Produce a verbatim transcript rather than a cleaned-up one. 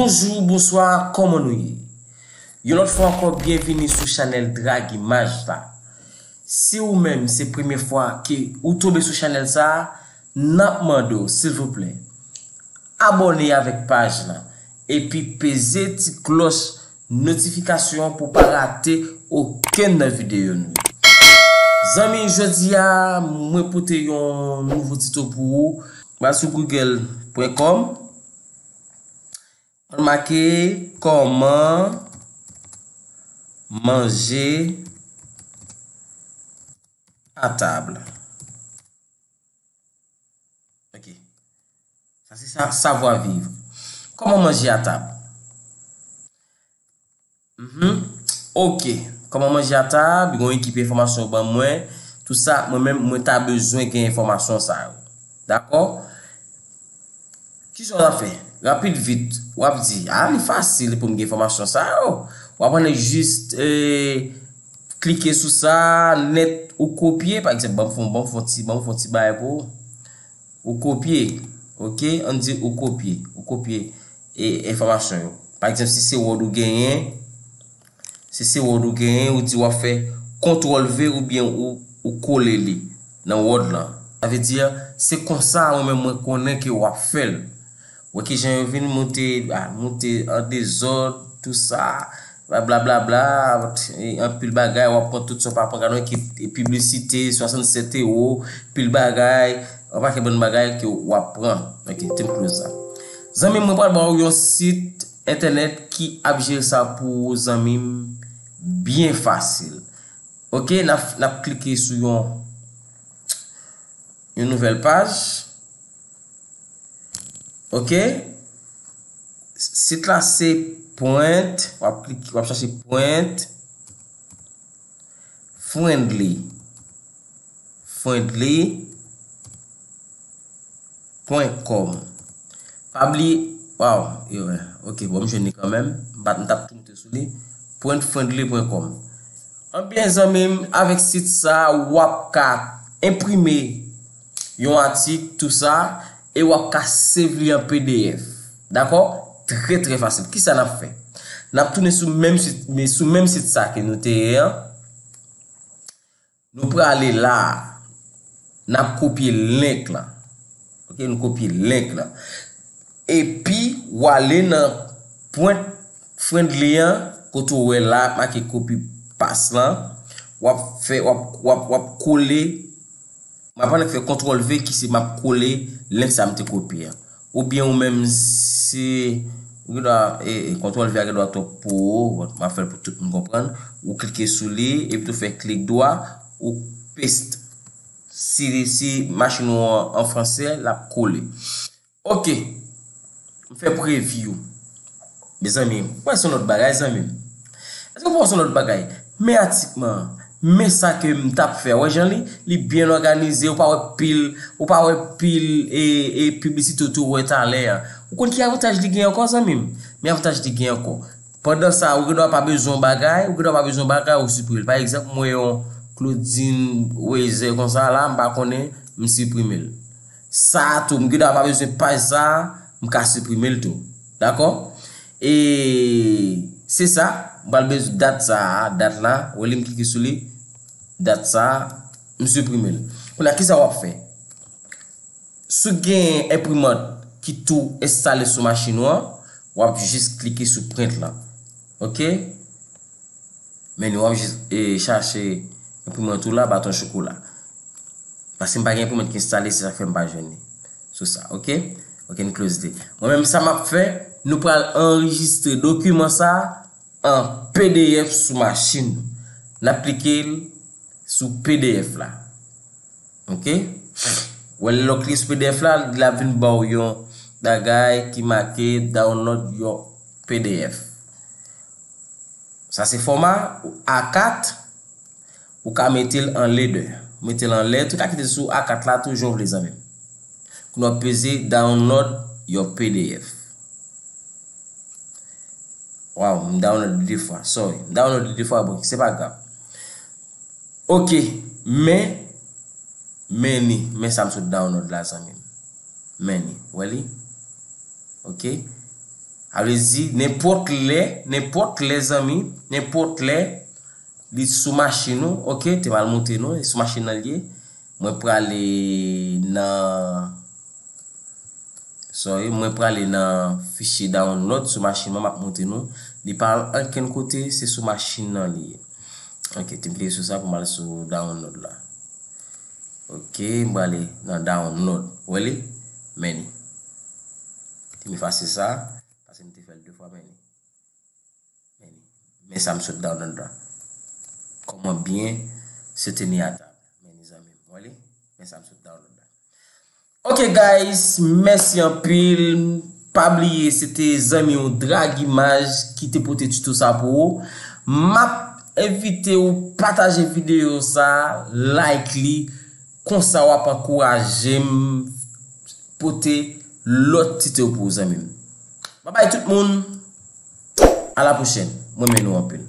Bonjou, bonswa, kòman nou ye? Yon lòt fwa ankò, byenvini sou chanèl Drag Imaj la. Si ou menm se premye fwa ke ou tonbe sou chanèl sa a, n ap mande w, silvouplè, abòne avèk paj la, epi peze ti klòch notifikasyon pou w pa rate okenn nan videyo nou yo. Zanmi, jodi a, mwen pote yon nouvo tito pou ou. Ba sou google pwen kòm. Ann make kòman manje a tab. Ok. Sa se sa, savoir vivre. Kòman manje a tab? Mhm. Ok. Kòman manje a tab? Gen yon ekip enfòmasyon ban mwen. Tout sa, mwen menm, mwen ta bezwen gen enfòmasyon sa yo. Dakò? Kisa w ap fè? Rapid vit, w ap di, "Ah, li fasil pou m gen enfòmasyon sa yo." W ap annik jis, eh, klike sou sa, nèt, ou kopye, pa egzanp, ban m fè, ban m fè ti, ban m fè ti bagay pou ou. Ou kopye, ok? Ann di ou kopye, ou kopye, eh, enfòmasyon yo. Pa egzanp, si se Word ou genyen, si se Word ou genyen, ou di w ap fè kontwòl V oubyen ou, ou kole li nan Word lan. Sa vle di, se konsa mwen menm mwen konnen ke w ap fè l. Wè kijan yo vin moute, ah, moute an dezòd, tou sa, blablabla, e anpil bagay, w ap pran tout sa w pa pran, gade yon ekip, e piblisite, swasannsèt ewo, pil bagay, yon pakèt bann bagay ke w ap pran. Ok, te m close sa. Zanmi m, mwen pral ba w yon sit entènèt ki ap jere sa pou ou, zanmi m, byen fasil. Ok, n ap, n ap klike sou yon, yon nouvèl paj. Ok? Sit la se print, w ap klike, w ap chache print friendly. Friendly pwen kòm. Pa bliye, waw, erè. Ok, bon, m jwenn li kanmenm. M pa t, m t ap tou moute sou li. Print friendly pwen kòm. Anbyen, zanmi m, avèk sit sa, w ap ka enprime yon atik, tou sa, e w ap ka save li an P D F. Dakò? Trè, trè fasil. Kisa n ap fè? N ap tounen sou menm sit, men sou menm sit sa ke nou te ye an. Nou prale la a. N ap kopye link lan. Ok, nou kopye link lan. Epi, w ale nan pwen friendly an, kote w wè la, make copy paste lan. W ap fè, w ap, w ap, w ap kole. M ap annik fè kontwòl V ki se m ap kole link sa m te kopye an. Oubyen ou menm si ou gen dwa, e, e, kontwòl V a gen dwa twòp pou ou, m ap fè l pou tout moun konprann. Ou klike sou li, epi tou fè klik dwa, ou paste. Si, si machin ou an, an fransè, l ap kole. Ok. M fè preview. Mezanmi, ou wè se yon lòt bagay, zanmi m. Èske ou pa wè se yon lòt bagay? Men atik lan, men sa ke m t ap fè. Wè jan li, li byen òganize, ou pa wè pil, ou pa wè pil e, e piblisite ou tou wè talè a. Ou konn ki avantaj li gen ankò, zanmi m? Men avantaj li gen ankò. Pandan sa, ou gen dwa pa bezwen yon bagay, ou gen dwa pa bezwen yon bagay, ou siprime l. Pa egzanp, mwen yon Claudine Weiser konsa la, m pa konnen, m siprime l. Sa a tou, m gen dwa pa bezwen paj sa a, m ka siprime l tou. Dakò? E se sa, m pral bezwen dat sa a, dat la, wè li m klike sou li, dat sa a, m siprime l. Kounye a, kisa w ap fè? Si w gen enprimant ki tou enstale sou machin ou an, w ap jis klike sou print lan. Ok? Men w ap jis, e, chache enprimant ou la, baton chokola. Paske m pa gen enprimant ki enstale, se sa k fè m pa jwenn li sou sa, ok? Ok, n close li. Mwen menm, sa m ap fè, nou pral anrejistre dokiman sa a an P D F sou machin nou. N ap klike l sou P D F la. Ok? Wè, lè w klike sou P D F la, l ap vin ba w yon bagay ki make download your P D F. Sa se fòma A kat, ou ka mete l anlè de. Ou mete l anlè, ou ka kite l sou A kat la tou jan w vle, zanmi m. Kounye a w peze download your P D F. Waw, m download li de fwa, sorry. M download li de fwa, bon, se pa grav. Ok, men, men li, men sa m sot download la, zanmi m. Men li, wè li? Ok. A vle di, nenpòt lè, nenpòt lè, zanmi, nenpòt lè, li sou machin ou, ok, te mal montre nou, li sou machin nan li ye. Mwen prale nan, sorry, mwen prale nan fichye download sou machin mwen, m ap montre nou. Li pa al ankenn kote, se sou machin nan li ye. Ok, te m klike sou sa pou m al sou download la. Ok, m prale nan download. Wè li? Men li. Te m efase sa, paske m te fè l de fwa, men li. Men li. Men sa m sot download la. Comment bien se tenir à table. Men li, zanmi m. Wè li? Men sa m sot download la. Ok, guys, mèsi anpil. Pa bliye, se te zanmi w Drag Image ki te pote tuto sa pou ou. M ap envite w pataje videyo sa, like li, konsa w ap ankouraje m pote lòt tuto pou ou, zanmi m. Babay tout moun, a la pwochèn. Mwen renmen nou anpil.